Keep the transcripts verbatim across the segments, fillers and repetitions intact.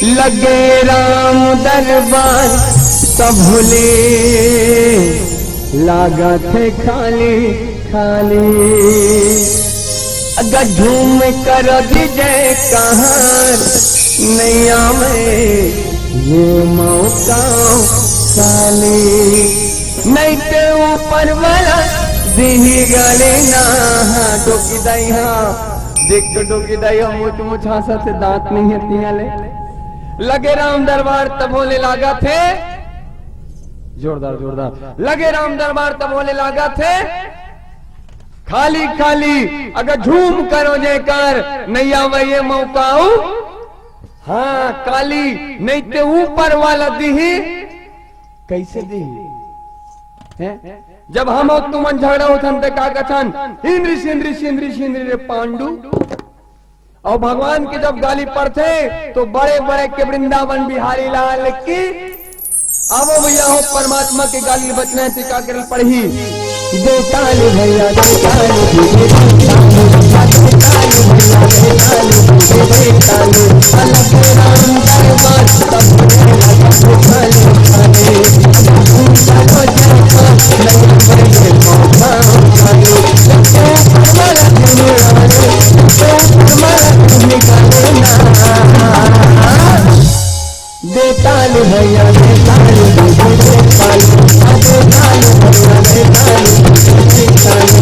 लगे राम दरबार तभो ले लागथे खाली खाली। अगर झूम कर जयकार नइ आवे ये मौका खाली। नइ ते ऊपर वाला दिही गाली ना। हाँ, डोकी दाई, हाँ। देख तो डोकी दाई, हम मुछ मुछ हाँसथे, दाँत नइ हे तिहाँ ले। लगे राम दरबार तभो ले लागथे। जोरदार, जोरदार। लगे राम दरबार तभो ले लागथे खाली खाली। अगर झूम करो जयकार नइ आवे ये मौका अउ हाँ, काली, नइ ते ऊपर वाला दिही। कइसे दिही? हैं? जब हम अउ तुमन झगड़ा होथन, त का कथन? "इंद्री सिंद्री सिंद्री सिंद्री रे पांडु।" अउ भगवान के जब गाली पड़थे, तो बड़े बड़े के वृंदावन बिहारी लाल की। आवो भइया हो, परमात्मा के गाली बचना हे, त का करे ल पड़ही? दे ताली भइया, दे ताली, दे ताली, दे ताली भइया, दे ताली, दे ताली। अलग राम दरबार तब दे ताली भइया, दे ताली, दे ताली, दे ताली भइया, दे ताली, दे ताली।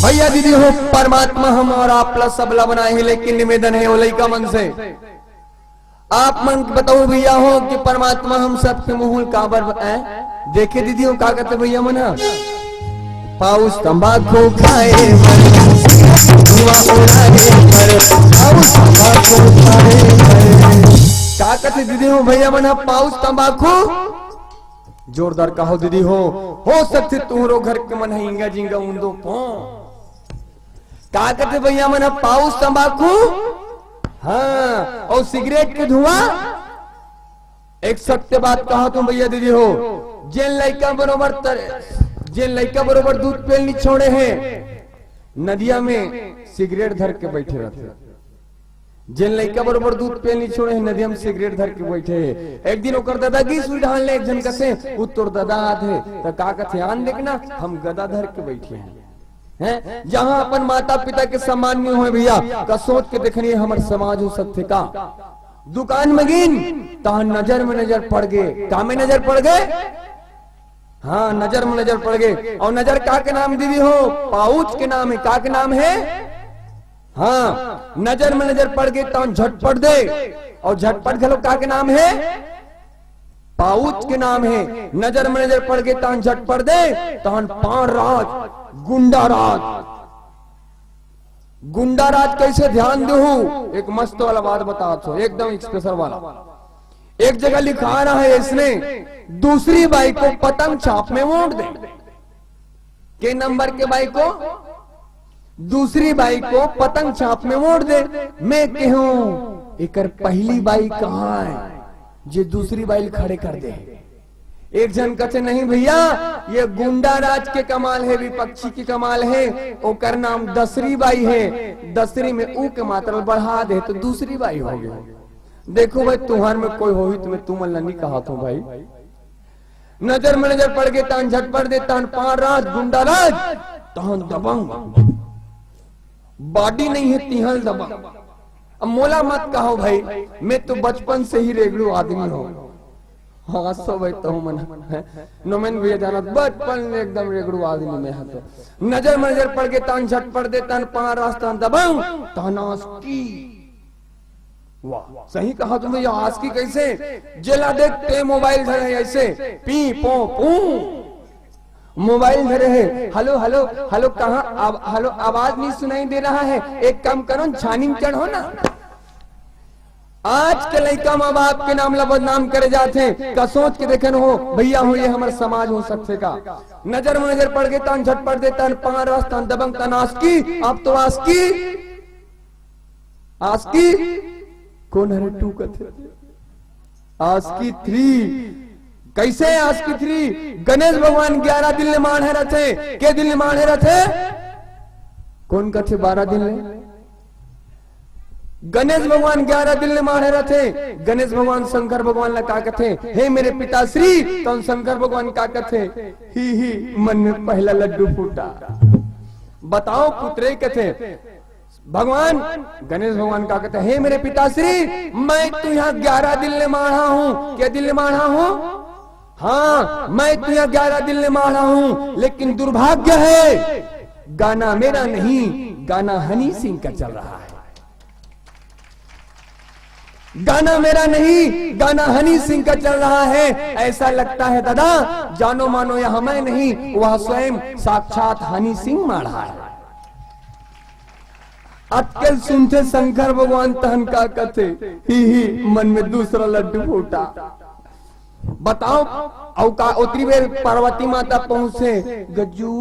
भइया दीदी हो, परमात्मा हम अउ आप ला सबला बनाए हे, लेकिन निवेदन हे ओ लइका मन से, आप मन बताओ भइया हो कि परमात्मा हम सबके मुँह काबर ब-, हैं? देखे दीदी हो का कथे भइया मन ह? पाउच तंबाकू खाए बर, धुआं उड़ाए बर, पाउच तंबाकू खाए बर। का कथे दीदी हो भइया मन ह? पाउच तंबाकू। जोरदार कहो दीदी हो। हो सकथे तुहरो घर के मन ह इंगा जिंगा उंदो पो। का कथे भइया मन ह? पाउच तंबाकू, हाँ, अउ सिगरेट के धुआं। एक सत्य बात कहत हँव भइया दीदी हो, जेन लइका बरोबर तर-, जेन लइका बरोबर दूध पेल नइ छोड़े हे, नदिया में सिगरेट धर के बइठे रहिथे। जेन लइका बरोबर दूध पेल नइ छोड़े हे, नदिया में सिगरेट धर के बइठे हे। एक दिन ओकर ददा गिस उही डहन ले, एक झन कथे, "वो तोर ददा आत हे," त का कथे, "आन देखना, हम गदा धर के बइठे हन।" हैं? जहाँ अपन माता पिता के सम्मान नइ होय भइया, का सोच के देखनी हे हमर समाज हो सकथे का? दुकान में गिन, तहाँ नजर में नजर पड़ गे। का में नजर पड़ गे? हाँ, नजर में नजर पड़ गे। अउ नजर का के नाम दीदी हो? पाउच के नाम हे। का के नाम हे? हाँ, नजर में नजर पड़ गे तहाँ झटपट दे, अउ झटपट घलो का के नाम हे? पाउच के नाम हे। नजर में नजर पड़ गे तहाँ झटपट दे, तहाँ पान राज, गुंडा राज। गुंडा राज कइसे, ध्यान देहू, एक मस्त वाला बात बतात हँव, एकदम स्पेशल वाला। एक जगह लिखाय हे अइसने, दूसरी बाई को पतंग छाप में वोट दे। के नंबर के बाई को? दूसरी बाई को पतंग छाप में वोट दे। मैं कहूँ, एकर पहली बाई कहाँ हे, जे दूसरी बाई ल खड़े कर दे? एक झन कथे, "नहीं भइया, ये गुंडा राज के कमाल हे, विपक्षी के कमाल हे, ओकर नाम दसरी बाई हे, दसरी में ऊ के मात्रा बढ़ा दे त दूसरी बाई हो गे।" देखो भाई, तुँहर में कोई होही त मैं तुमन ला नइ कहत हँव भाई। नजर में नजर पड़ गे तहाँ झटपट दे, तहाँ पान राज, गुंडा राज, तहाँ दबंग। बॉडी नइ हे तिहाँ दबंग। अब मोला मत कहो भाई, मैं तो बचपन से ही रेगड़ू आदमी हँव। हाँ, सो भाई तो मन, नोमेन भइया जानत, बचपन ले एकदम रेगड़ू आदमी मैं हँव तो। नजर में नजर पड़ गे तहाँ झटपट दे, तहाँ पान राज, तहाँ दबंग, तहाँ आशिकी। वाह, सही कहत हँव भइया, आशिकी कइसे? जेला देख ते मोबाइल धरे हे अइसे, पी पो पू। मोबाइल धरे हे, "हेलो, हेलो, हेलो, कहाँ आव-, हेलो, आवाज नहीं सुनाई दे रहा है, एक काम करो, छानी में चढ़ो ना।" आज के लइका माँ बाप के नाम ला बदनाम करे जाथे। का सोच के देखन हो भैया हो, ये हमर समाज हो सकथे का? नजर में नजर पड़ गे तन झटपट दे तन पान रस तन दबंग तन आसकी। अब तो आसकी, आसकी कोन हरे टू कथे? आसकी थ्री। कैसे आसकी थ्री? गणेश भगवान ग्यारह दिन ले माढ़े रथे। के दिन ले माढ़े रथे? कोन कथे बारह दिन ले? गणेश भगवान ग्यारह दिन ले माढ़े रथे। गणेश भगवान शंकर भगवान ला का कथे? हे मेरे पिताश्री। तौन शंकर भगवान का कथे? ही ही मन में पहला लड्डू फूटा। बताओ पुत्रे कथे भगवान, गणेश भगवान का कथे? हे मेरे पिताश्री, मैं तो यहाँ ग्यारह दिन ले माढ़ा हूँ। के दिन ले माढ़ा हूँ? हाँ, मैं तो यहाँ ग्यारह दिन ले माढ़ा हूँ, लेकिन दुर्भाग्य है, गाना मेरा नहीं, गाना हनी सिंह का चल रहा है। गाना मेरा नहीं, गाना हनी सिंह का चल रहा है। ऐसा लगता है दादा, जानो मानो यह मैं नहीं, वह स्वयं साक्षात हनी सिंह माढ़ा है। अतके ल सुनथे शंकर भगवान तहन का कथे? ही ही मन में दूसरा लड्डू फूटा। बताओ, अउ का ओतरी बेर पार्वती माता पहुंचे? गज्जू,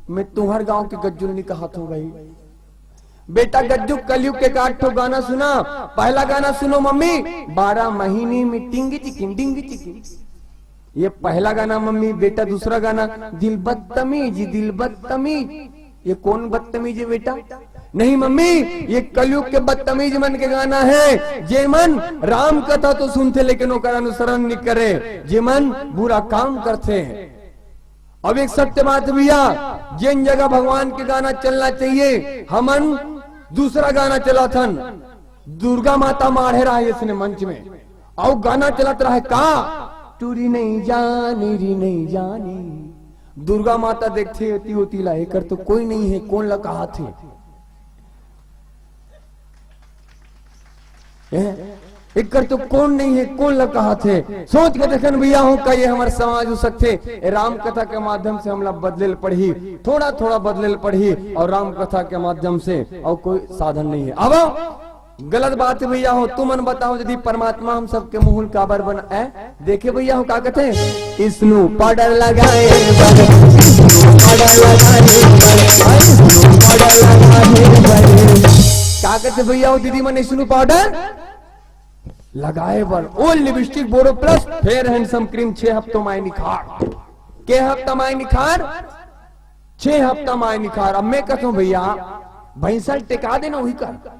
मैं तुम्हर गांव के गज्जू ल नहीं कहत हूं भाई। बेटा गज्जू, कलयुग के एकाध ठो गाना सुना। पहला गाना सुनो मम्मी, बारह महीने में टिंगी चिकिन टिंगी चिकिन। ये पहला गाना मम्मी। बेटा दूसरा गाना, दिल बदतमीज दिल बदतमीज। ये कोन बदतमीज है बेटा? नहीं मम्मी, ये कलयुग के बदतमीज मन के गाना है। जे मन राम कथा तो सुनथे लेकिन ओकर अनुसरण नहीं करे, जे मन बुरा काम करथे। अब एक सत्य बात भैया, जेन जगह भगवान के गाना चलना चाहिए, हमन दूसरा गाना चलाथन। दुर्गा माता माढ़े रहे इसने मंच में, अउ गाना चलत रहे का, टूरी नहीं जानी री नहीं जानी। दुर्गा माता देखथे एती ओती ला, एकर तो कोई नहीं है, कोन ला कहाथे? हैं? एकर तो कोन नहीं है, कोन ला कहाथे? सोच के देखन भैया हो, का ये हमर समाज हो सकथे? ए राम कथा के माध्यम से हमला बदले ल पड़ही, थोड़ा थोड़ा बदले ल पड़ही, अउ राम कथा के माध्यम से अउ कोई साधन नहीं है। अब गलत बात है भैया हो, तुमन बताओ यदि परमात्मा हम सबके मुंह ल काबर बना है? देखे भैया हो का कथे, स्नो पाउडर लगाए बर, स्नो पाउडर लगाए बर, स्नो पाउडर लगाए बर। का कथे भैया हो दीदी मन, स्नो पाउडर लगाए बर, ओ lipstick Boroplus fair handsome cream छह हफ्तों माय निखार। के हफ्ता माय निखार? छह हफ्ता माय निखार। अब मैं कहूं भैया, भैंसा ल टेका देना वही कर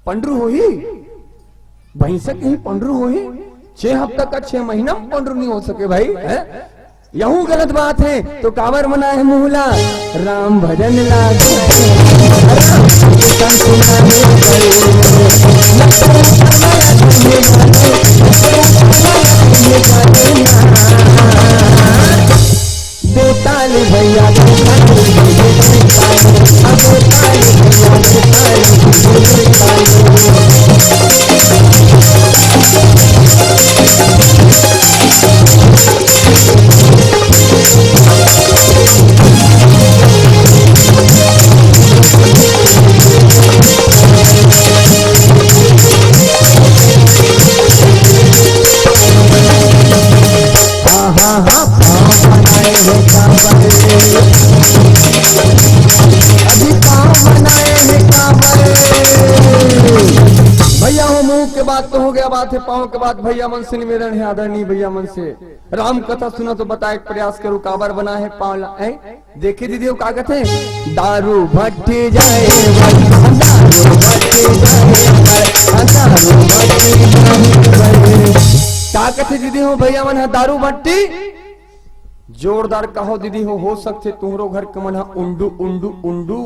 पंडरू होही। भैंसा के ही पंडरू होही। छह हफ्ता का छह महीना में पंडरू नहीं हो सके भाई, हैं? यहू गलत बात है। तो काबर मनाए है मुहला? राम भजन लागे, राम भजन सुनाए। दो ताली भैया, दो ताली, दो ताली, अब दो ताली भैया, दो ताली, दो ताली। हाँ, हाँ, हाँ, पाँव बनाए हे काबर? अभी पाँव बनाए हे काबर? भैया हो, मुंह के बात तो हो गया, बात है पाँव के बात। भैया मन से निवेदन है, आदरणीय भैया मन से, राम कथा सुना तो बताए के प्रयास करो, काबर बना है पाँव ला, हैं? देखे दीदी हो का कथे, दारू भट्टी जाए बर, दारू भट्टी जाए बर, दारू भट्टी जाए बर। का कथे दीदी हो भैया मन ह, दारू भट्टी? जोरदार कहो दीदी हो, हो सकथे तुहरो घर के मन ह उंडू, उंडू, उंडू।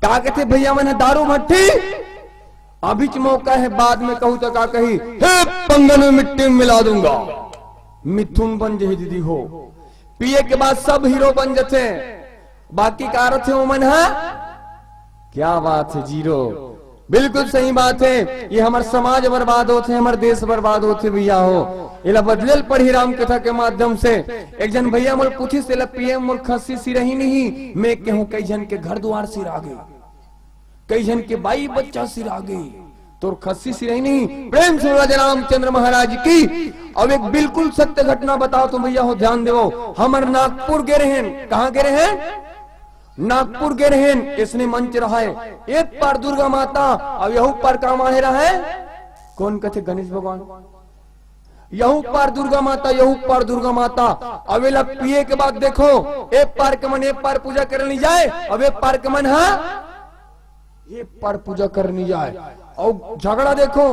का कथे भैया मन ह, दारू भट्टी? अभीच मौका है, बाद में कहूं तो का कही, हे पंगन में मिट्टी मिला दूंगा। मिथुन बन जही दीदी हो, पिए के बाद सब हीरो बन जथे। बाकी का रथे ओमन ह? क्या बात है, जीरो। बिल्कुल सही बात है। ये हमर समाज बर्बाद होथे, हमर देश बर्बाद होथे भैया हो। एला बदले ल पड़ही राम कथा के माध्यम से। एक झन भैया मोर पूछिस, "तेला पीएम मोर खस्सी सिरही नहीं?" मैं कहूं, "कई झन के घर दुआर सिरा गे, कई झन के बाई बच्चा सिरा गे।" तोर खस्सी सिरही नहीं। प्रेम से बोला जय रामचंद्र महाराज की। अब एक बिल्कुल सत्य घटना बतावत हंव भैया हो, ध्यान देवो। हमर नागपुर गे रहेन, कहाँ गे रहेन? नागपुर गे रहेन, अइसने मंच रहय, एक पार दुर्गा माता, अउ यहू पार का माढ़े रहय, कोन कथे, गणेश भगवान। यहू पार दुर्गा माता, यहू पार दुर्गा माता। अब एला पिए के बाद देखो, ए पार के मन ए पार पूजा करे नइ जाय, अब ए पार के मन ह ए पार पूजा करे नइ जाय। अउ झगड़ा देखो,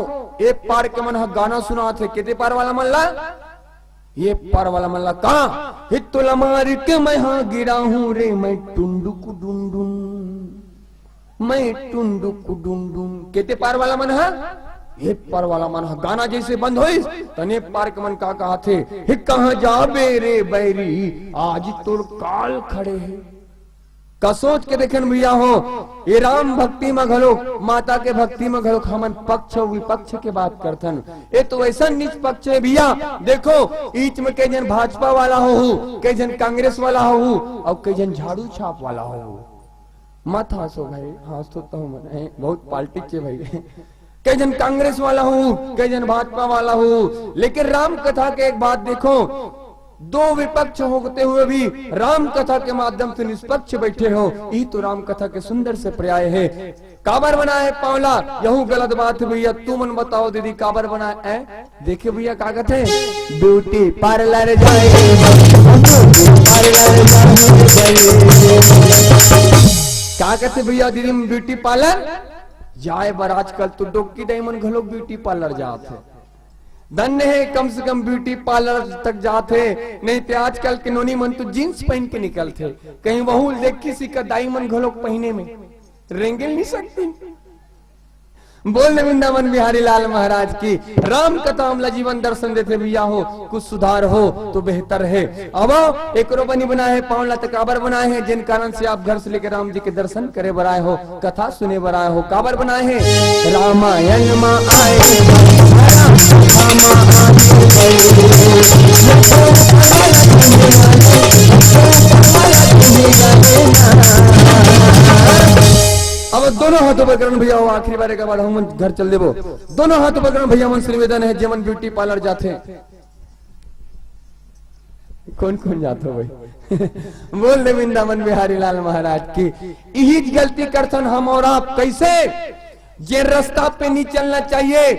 ए पार के मन ह गाना सुनात हे, केते पार वाला मन ला, ए पार वाला मन ला। का हित तोला मार के मैं हा गिरा हूँ रे, मैं टुंडुक डुंडुन, मैं टुंडुक डुंडुन। केते पार वाला मन ह, ए पार वाला मन ह। गाना जइसे बंद होइस, तने पार के मन का कहाथे, हे कहाँ जाबे रे बैरी, आज तोर काल खड़े हे। का सोच के देखेन भैया हो, ए राम भक्ति म घलोक, माता के भक्ति म घलोक हमन पक्ष अउ विपक्ष के बात करथन। ए तो अइसन नीच पक्ष हे भैया। देखो, ईच म कई झन भाजपा वाला होहू, कई झन कांग्रेस वाला होहू, अउ कई झन झाड़ू छाप वाला होहू। मत हाँसो भाई, हाँसो तो मन हे, बहुत politics हे भाई। कई झन कांग्रेस वाला होहू, कई झन भाजपा वाला होहू, लेकिन राम कथा के एक बात देखो, दो विपक्ष होते हुए भी राम कथा के माध्यम से निष्पक्ष बैठे हो, यही तो राम कथा के सुंदर से पर्याय हे। काबर बनाय हे पांव ला, यहू गलत बात हे भैया, तुमन बताओ दीदी, काबर बनाय हे? देखे भैया, का कथे, ब्यूटी पार्लर जाए, ब्यूटी पार्लर जाए। का कथे भैया, दीदी मन ब्यूटी पार्लर जाय बर, आजकल तो डोकी दाई मन घलोक ब्यूटी पार्लर जात हे। धन्य हे, कम से कम ब्यूटी पार्लर तक जात हे, नहीं ते आजकल के नोनी मन तो जींस पहिन के निकलथे। कहीं वहू ल देखिस का दाई मन घलोक पहिने में, रेंगे ल नइ सकतिन। बोल दे वृंदावन बिहारी लाल महाराज की। राम कथा हमला जीवन दर्शन देथे भैया हो, कुछ सुधार हो तो बेहतर हे। अब एकरो बनी बनाय हे, पांव ला त काबर बनाय हे, जिन कारण से आप घर से लेकर राम जी के दर्शन करे बर आए हो, कथा सुने बर आए हो, काबर बनाय हे? रामायण मा आए, राम आए। अब दोनों हाथों पर करन भैया हो, आखिरी बार एक बार हम घर चल देबो। दोनों हाथों पर करन भैया मन से निवेदन हे, जेमन ब्यूटी पार्लर जाथे, कोन कोन जाथो भाई? बोल दे वृंदावन बिहारी लाल महाराज की। इही गलती करथन हम और आप। कैसे? जे रास्ता पे नहीं चलना चाहिए,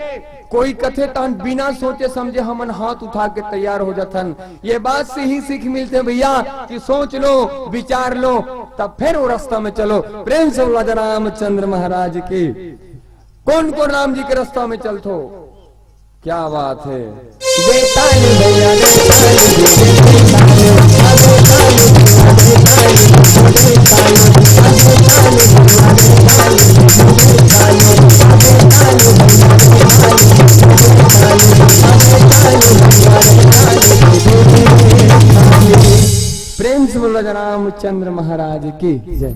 कोई कथे तहन बिना सोचे समझे हमन हाथ उठा के तैयार हो जाथन। ये बात से ही सीख मिलथे भैया कि सोच लो, विचार लो, तब फिर वो रास्ता में चलो। प्रेम से बोला जा रामचंद्र महाराज की। कोन कोन राम जी के रास्ता में चलथो? क्या बात है। प्रेम से बोलो रामचंद्र महाराज की जय।